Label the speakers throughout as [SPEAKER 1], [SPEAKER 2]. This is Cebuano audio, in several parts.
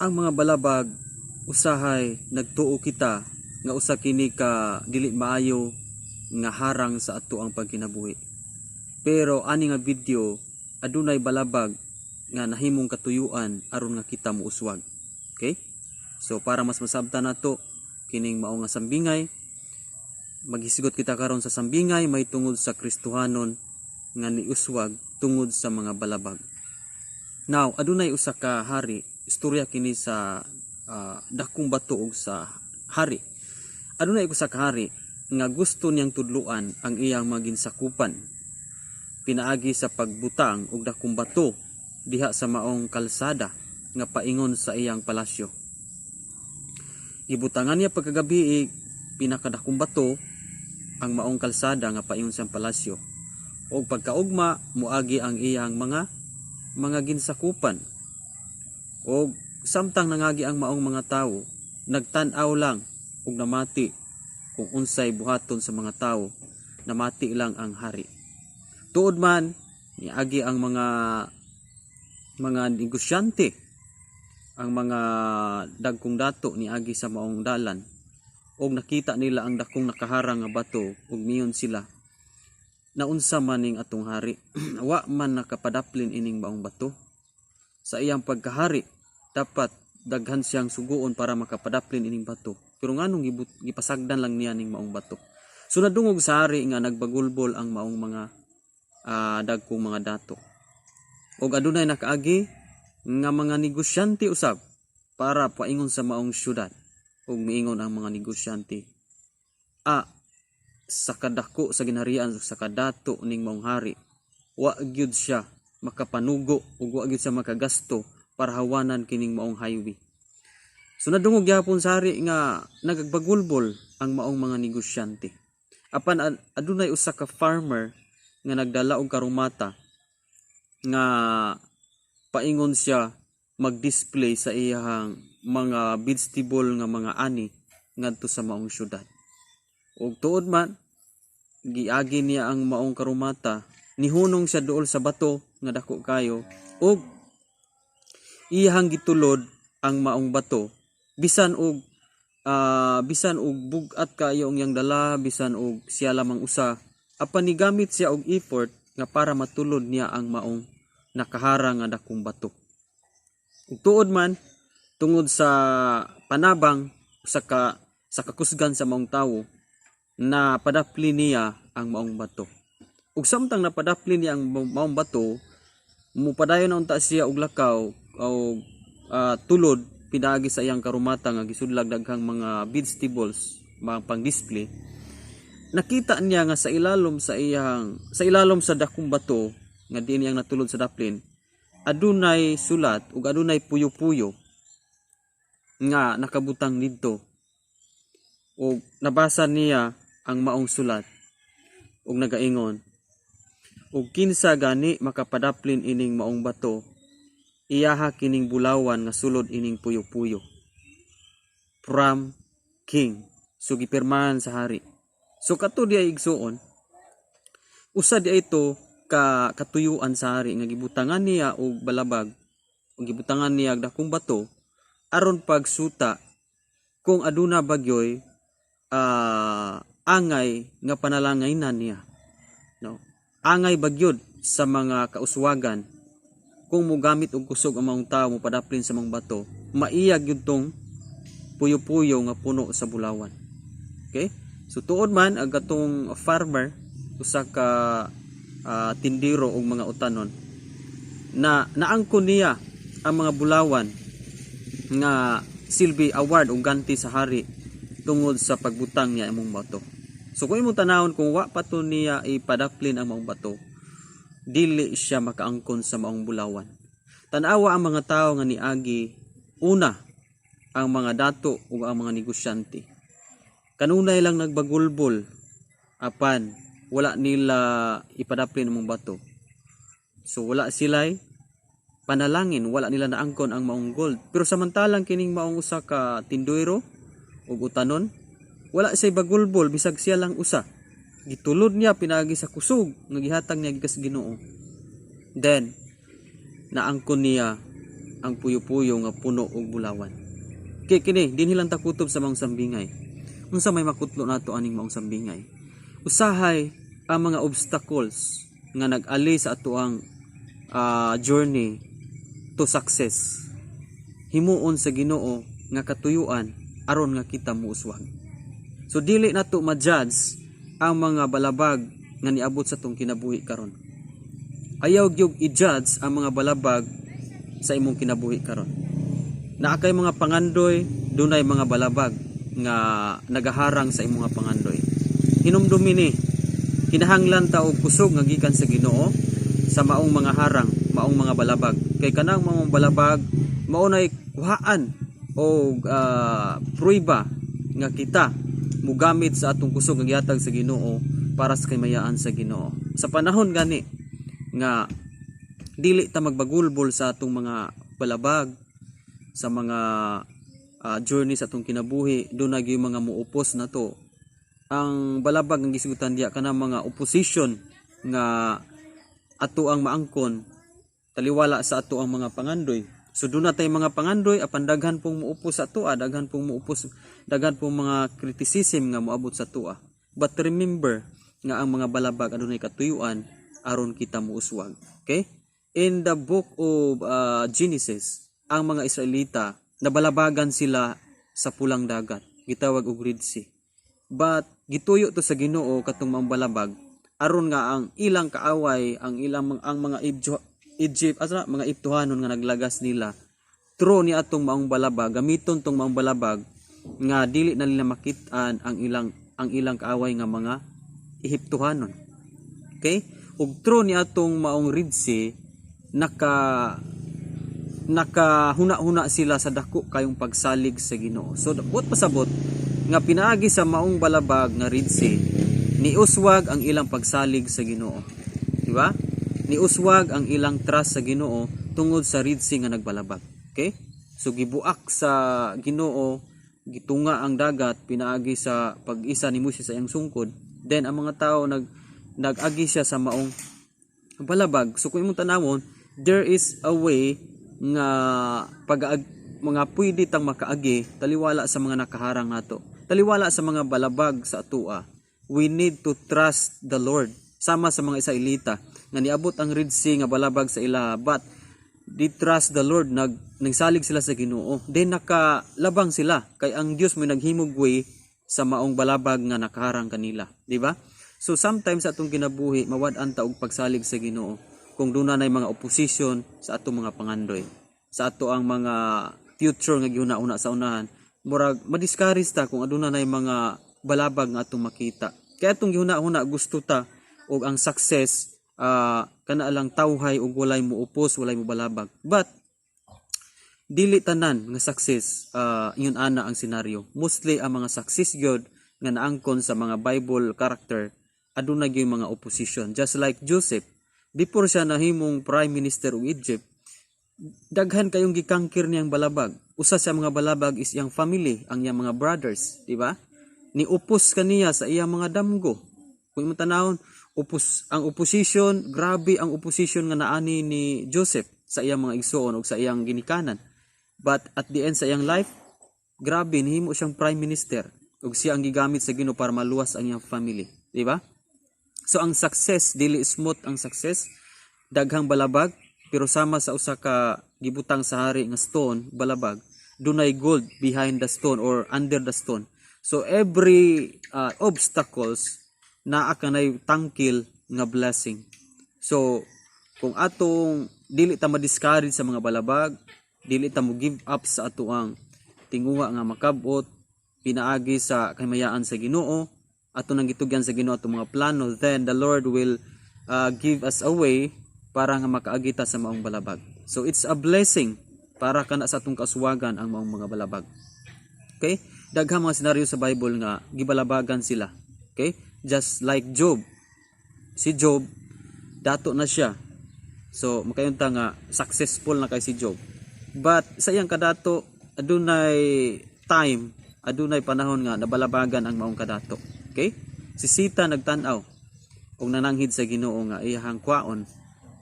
[SPEAKER 1] Ang mga balabag, usahay nagtuo kita nga usa kini ka dili maayo nga harang sa ato ang pagkinabuhi. Pero ani nga video, adunay balabag nga nahimong katuyuan aron nga kita muuswag. Okay? So para mas masabtan nato kining mao nga sambingay, maghisgot kita karon sa sambingay may tungod sa Kristohanon nga niuswag tungod sa mga balabag. Now, adunay usa ka hari, istorya kini sa dakong bato ug sa hari. Adunay usa ka hari nga gusto niyang tudluan ang iyang mga ginsakupan pinaagi sa pagbutang og dakong bato diha sa maong kalsada nga paingon sa iyang palasyo. Gibutangan niya pagkagabi pinakadakong bato ang maong kalsada nga paingon sa iyang palasyo. Og pagkaugma, muagi ang iyang mga ginsakupan. Og samtang nangagi ang maong mga tawo, nagtan-aw lang og namati kung unsay buhaton sa mga tawo, namati lang ang hari. Tuod man, niagi ang mga negosyante, ang mga dagkong dato, niagi sa maong dalan og nakita nila ang dakong nakaharang nga bato ug miingon sila, "Naunsa man ning atong hari? Wa man nakapadaplin ining maong bato. Sa iyang pagkahari, dapat daghan siyang suguon para makapadaplin ining bato, pero nganong gipasagdan lang niya ning maong bato?" So nadungog sa hari nga nagbagulbol ang maong mga dagkong mga dato. Og adunay nakaagi nga mga negosyante usab para paingon sa maong syudad, ug miingon ang mga negosyante, "Ah, sa kadako sa ginharian, sa kadato ning maong hari, wa gyud siya makapanugo ug wa gyud siya makagasto para hawanan kining maong highway." So nadungog gyapon sa hari nga nagagbagulbol ang maong mga negosyante. Apan adunay usa ka farmer nga nagdala og karumata nga paingon siya mag-display sa iyang mga vegetable nga mga ani ngadto sa maong syudad. Ug tuod man, giagi niya ang maong karumata, nihunong siya duol sa bato nga dako kayo ug iyang gitulod ang maong bato bisan og bug-at kayo ang iyang dala, bisan og siya lamang usa, apan nigamit siya og effort nga para matulod niya ang maong nakaharang nga dakong bato. Ug tuod man, tungod sa panabang sa kakusgan sa maong tawo, na padapli niya ang maong bato. Ug samtang napadapli niya ang maong bato, mupadayon na unta siya og lakaw o tulod pinaagi sa iyang karumata nga gisudlag daghang mga vegetables, mga pang-display. Nakita niya nga sa ilalom sa dakong bato nga di niyang natulod sa daplin, adunay sulat ug adunay puyo-puyo nga nakabutang didto. Ug nabasa niya ang maong sulat ug nagaingon, "Ug kinsa gani makapadaplin ining maong bato, iyaha kining bulawan nga sulod ining puyo-puyo. From King." So gipirmahan sa hari. So kato di ay, igsuon, usa di ay ito ka katuyuan sa hari nga gibutangan niya og balabag o gibutangan niya og dakong bato aron pagsuta kung aduna bagyoy angay nga panalangaynan niya, no? Angay bagyod sa mga kauswagan kung mogamit og kusog ang maong tao mopadaplin sa maong bato, maiyag gyud tong puyo-puyo nga puno sa bulawan. Okay? So tuod man, ang katong farmer, usa ka tindero og mga utanon, na naangkon niya ang mga bulawan nga silbi award o ganti sa hari tungod sa pagbutang niya imong bato. So kung imong tanawon, kung wa pa to niya ipadaplin ang maong bato, dili siya makaangkon sa maong bulawan. Tanawa ang mga tao nga niagi una, ang mga dato ug ang mga negosyante. Kanunay lang nagbagulbol, apan wala nila ipadaplin ang maong bato. So wala sila'y panalangin, wala nila naangkon ang maong gold. Pero samantalang kining maong usa ka tindero ug utanon, wala siya'y bagulbol bisag siya lang usa. Gitulod niya pinaagi sa kusog nga gihatag niya gikas Ginoo. Then naangkon niya ang puyo-puyo nga puno og bulawan. Kay kini dinhi lang ta kutob sa maong sambingay. Unsa may makutlo nato aning maong sambingay? Usahay ang mga obstacles nga nag-ali sa atoang journey to success, himuon sa Ginoo nga katuyuan aron nga kita muuswag. So dili nato ma-judge ang mga balabag nga niabot sa atong kinabuhi karon. Ayaw gyud i-judge ang mga balabag sa imong kinabuhi karon. Naa kay mga pangandoy, dunay mga balabag nga nagaharang sa imong mga pangandoy. Hinumdumi ni, kinahanglan ta og kusog nga gikan sa Ginoo sa maong mga harang, maong mga balabag. Kay kanang maong balabag mao nay kuhaan og prueba nga kita mugamit sa atong kusog nga gihatag sa Ginoo para sa kahimayaan sa Ginoo. Sa panahon gani nga dili ta magbagulbol sa atong mga balabag, sa mga journey sa atong kinabuhi, duna gyud mga muupos nato. Ang balabag ang gisgutan diya, kanang mga opposition nga ato ang maangkon taliwala sa ato ang mga pangandoy. So duna tay mga pangandoy, apan daghan pong muupos sa atoa, daghan pong muupos, daghan pong mga criticism nga moabot sa atoa. But remember nga ang mga balabag adunay katuyuan aron kita muuswag. Okay? In the book of Genesis, ang mga Israelita, nabalabagan sila sa Pulang Dagat, gitawag og Red Sea. But gituyo to sa Ginoo katong maong balabag aron nga ang ilang kaaway, ang ilang ang mga Egypt asa mga Egyptohanon nga naglagas nila, through ni atong maong balabag, gamiton tong maong balabag nga dili na nila makit-an ang ilang kaaway nga mga Ehiptohanon. Okay? Ug through ni atong maong Red Sea, nakahuna-huna sila sa dako kayong pagsalig sa Ginoo. So buot pasabot nga pinaagi sa maong balabag nga Red Sea, niuswag ang ilang pagsalig sa Ginoo. Di ba? Niuswag ang ilang trust sa Ginoo tungod sa Red Sea nga nagbalabag. Okay? So gibuak sa Ginoo, gitunga ang dagat pinaagi sa pag-isa ni Moises sa iyang sungkod. Then ang mga tao nag-agi siya sa maong balabag. So kung imong tanawon, there is a way nga pag mga pwede tang makaagi taliwala sa mga nakaharang nato. Taliwala sa mga balabag sa atoa. We need to trust the Lord. Sama sa mga Israelita nga niabot ang Red Sea nga balabag sa ila, but they trust the Lord, nagsalig sila sa Ginoo. Then nakalabang sila kay ang Dios mo naghimog way sa maong balabag nga nakaharang kanila, di ba? So sometimes sa atong kinabuhi, mawad-an ta og pagsalig sa Ginoo kung duna nay mga opposition sa atong mga pangandoy, sa ato ang mga future nga gihuna-huna sa unahan. Murag madiscourage ta kung aduna nay mga balabag nga atong makita. Kaya atong gihuna-huna, gusto ta og ang success kana lang tawhay ug walay muupos, walay mo balabag. But dili tanan nga success yun ana ang senaryo. Mostly ang mga success gyud nga naangkon sa mga Bible character, aduna gyud mga opposition. Just like Joseph, before siya nahimong prime minister of Egypt, daghan kayong gi-conquer niyang balabag. Usa sa mga balabag is iyang family, ang iyang mga brothers, di ba? Niupos kaniya sa iyang mga damgo. Kung imong tanawon, ang opposition, grabe ang opposition nga naani ni Joseph sa iyang mga igsuon ug sa iyang ginikanan. But at the end sa iyang life, grabe, nihimo siyang prime minister ug siya ang gigamit sa Ginoo para maluwas ang iyang family, di ba? So ang success, dili smooth ang success, daghang balabag, pero sama sa usa ka gibutang sa hari nga stone, balabag, dunay gold behind the stone or under the stone. So every obstacles, naa kanay tangkil nga blessing. So kung atong dili ta ma-discourage sa mga balabag, dili ta mo give up sa atoang tinguha nga makabot pinaagi sa kahimayaan sa Ginoo, ato nang gitugyan sa Ginoo atong mga plano, then the Lord will give us a way para nga makaagi ta sa maong balabag. So it's a blessing para kana sa atong kauswagan ang maong mga balabag. Okay? Daghang mga senaryo sa Bible nga gibalabagan sila. Okay? Just like Job. Si Job, dato na siya. So makaingon ta nga successful na kay si Job. But sa iyang kadato, adunay time, adunay panahon nga nabalabagan ang maong kadato. Okay? Si Satan nagtan-aw og nananghid sa Ginoo nga iyahang kwaon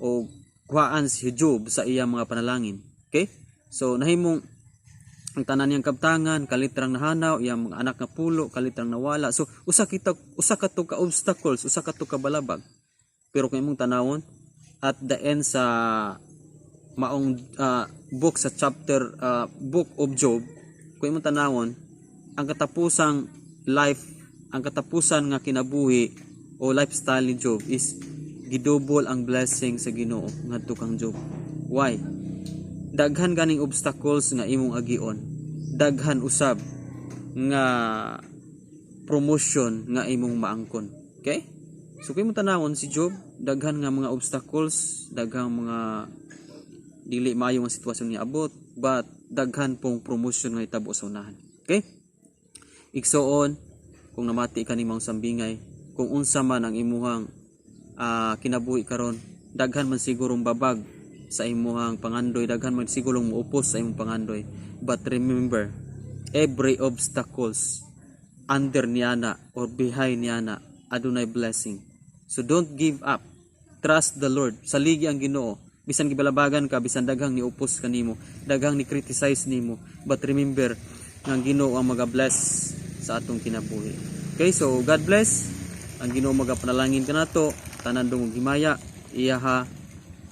[SPEAKER 1] o kuhaan si Job sa iyang mga panalangin. Okay? So nahimong ang tanan niyang kabtangan kalitrang nahanaw, iyang mga anak nga 10 kalitrang nawala. So usa ka to ka obstacles, usa ka to ka balabag. Pero kung imong tanawon at the end sa maong book, sa chapter, book of Job, kung imong tanawon ang katapusang life, ang katapusan nga kinabuhi o lifestyle ni Job is gidouble ang blessing sa Ginoo ngadto kang Job. Why? Daghan ganing obstacles nga imong agion, daghan usab nga promotion nga imong maangkon. Okay, so kung imong tanawon si Job, daghan nga mga obstacles, daghang mga dili maayo nga sitwasyon niya abot, but daghan pong promotion nga itabo sa unahan. Okay, igsoon, kung namati ka ni maong sambingay, kung unsa man ang imuhang kinabuhi karon, daghan man sigurong babag sa imuhang pangandoy, daghan man sigurong muupos sa imong pangandoy, but remember, every obstacles, under niana or behind niana adunay blessing. So don't give up. Trust the Lord. Saligi ang Ginoo. Bisan gibalabagan ka, bisan daghang niupos kanimo, daghang ni criticize nimo, but remember nga ang Ginoo ang maga-bless sa atong kinabuhi. Okay, so God bless. Ang Ginoo magapanalangin kanato, tanan dungog himaya, iyaha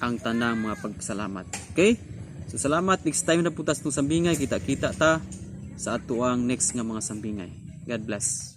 [SPEAKER 1] ang tanang mga pagpasalamat. Okay? So salamat. Next time na po tas sambingay, kita-kita ta sa atoang next nga mga sambingay. God bless.